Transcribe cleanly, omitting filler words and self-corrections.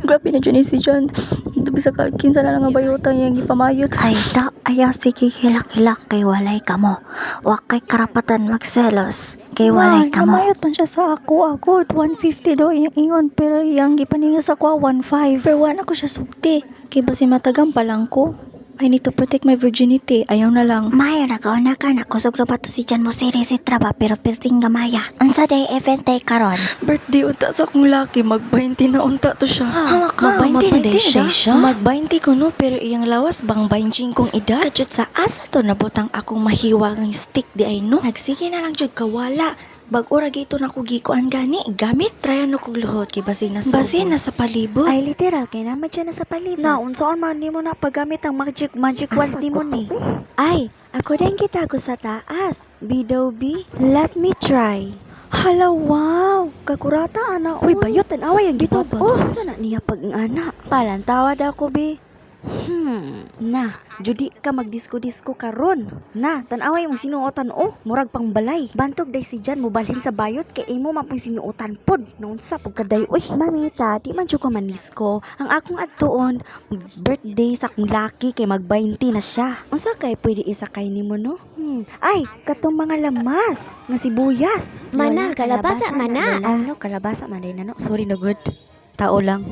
Grabe na dyan eh si John. Bisa ka, kinsa na lang nga bayutan yung gipamayot. Ay da, ayaw sige hilak-hilak kay walay kamo. Wa kay karapatan magselos kay walay Ma, kamo. namayot man siya sa ako. Agod, 150 daw iyang ingon. Pero iyang gipaninga sa ako, 1.5. Pero wala ko siya sugti. Kay basi matagam pa lang ko. I need to protect my virginity. Ayaw na lang. Mayo nagauna ka na kusog ra ba to si Jan mo siri si traba pero pirting gamaya. Unsa day event day karon? Birthday unta sa akong laki. Mag-20 na unta to siya. Hala ka, Mag-20 na mag-20 day na siya. day siya? Mag-20 ko no, pero iyang lawas bang 25 kong edad. Kadyot sa asa to nabutang akong mahiwagang stick di ay no. Nagsige na lang jud kawala. Bag-o ra gito na ko gikuan gani. Gamit tryan no kog luhot kay basin na sa basin na sa palibot. Ay literal kay naman siya na sa palibot. Na unsaon man nimo na paggamit ang magic magic wand nimo ni? Ay, ako din gitago sa taas. Bidaw bi, let me try. Hala, wow! Kakurata ana. Uy, bayot tan-away ang gitot. Oh, sana niya pag ana. Palantawa daw ko bi. Na, judi ka magdisko-disko karon. Na, tan-away mong sinuotan oh, murag pang balay. Bantog day si Jan mobalhin sa bayot kay imo man pong sinuotan pod. Naunsa pug kaday uy. Mamita, di man jud ko manisko. Ang akong adtuon, birthday sa akong laki kay mag-20 na siya. Unsa kay pwede isakay nimo no? Ay, katong mga lamas nga sibuyas. Mana, Lola, kalabasa, mana. Lola. Ano, kalabasa man day na no. Sorry na good. Tao lang.